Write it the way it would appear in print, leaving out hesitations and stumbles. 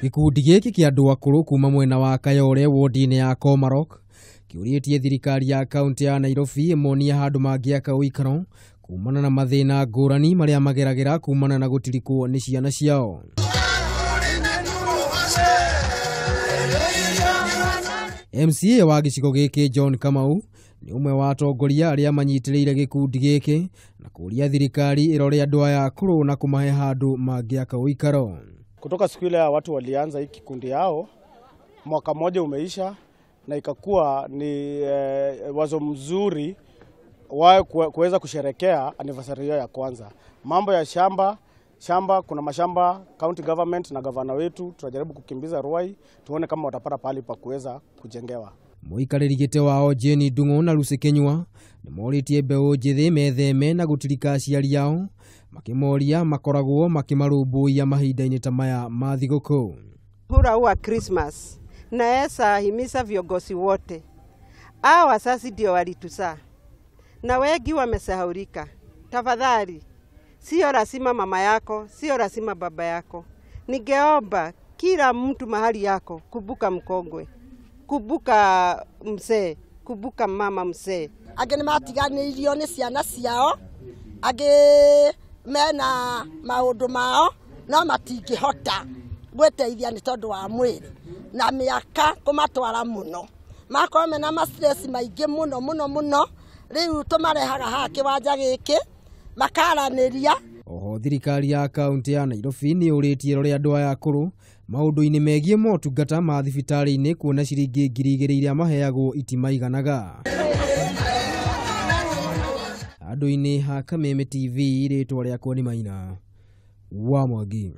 Gĩkundi gĩkĩ kĩa andũ akũrũ kuma mwena wa Kayole wodi-inĩ ya Komarok kĩũrĩtie thirikari ya kaunti ya Nairobi ĩmonie handũ mangĩaka ũikaro kumana na mathĩna ngũrani marĩa mageragĩra kumana na gũtirikwo nĩ ciana ciao. MCA wa gĩcigo gĩkĩ John Kamau nĩ ũmwe wa atongoria arĩa manyitĩrĩire gĩkundi gĩkĩ na kũũria thirikari ĩrore andũ aya akũrũ na kũmahe handũ mangĩaka ũikaro. Kutoka siku ile ya watu walianza hii kikundi yao, mwaka mmoja umeisha na ikakuwa ni wazo mzuri wao kuweza kusherekea anniversary yao ya kwanza. Mambo ya shamba, kuna mashamba county government na gavana wetu tunajaribu kukimbiza Ruai tuone kama watapata pahali pa kuweza kujengewa. Mũikarĩri gĩtĩ wao Jane Ndung'u na Lucy Kinyua nĩ morĩtie mbeũ njĩthĩ metheme na gũtirika aciari ao makĩmoria makoragwo makĩmarũmbũiya mahinda-inĩ ta maya ma thigũkũ. Hura wa Christmas naesa himiza viongozi wote, hao wazazi ndio walituzaa na wengi wamesahaulika. Tafadhali, sio lazima mama yako, sio lazima baba yako. Ningeomba kila mtu mahali yako, kumbuka mkongwe, kumbuka mzee, kumbuka mama mzee. Angĩ nĩ matiganĩirio nĩ ciana ciao, angĩ mena maũndũ mao no matingĩhota gwĩteithia nĩ tondũ wa mwĩrĩ na mĩaka kũmatwara mũno, makorwo mena ma stress maingĩ mũno mũno mũno. Rĩu tũmarehaga haha kĩwanja gĩkĩ makaranĩria. Oho thirikari ya kaunti ya Nairobi nĩ yũrĩtie ĩrore andũ aya akũrũ maũndũ-inĩ megiĩ motungata ma thibitarĩ-inĩ kuona ciringi 2000 iria maheagwo itimaiganaga. Andũ-inĩ ha Kameme TV, rĩtwa rĩakwa nĩ Maina wa Mwangi.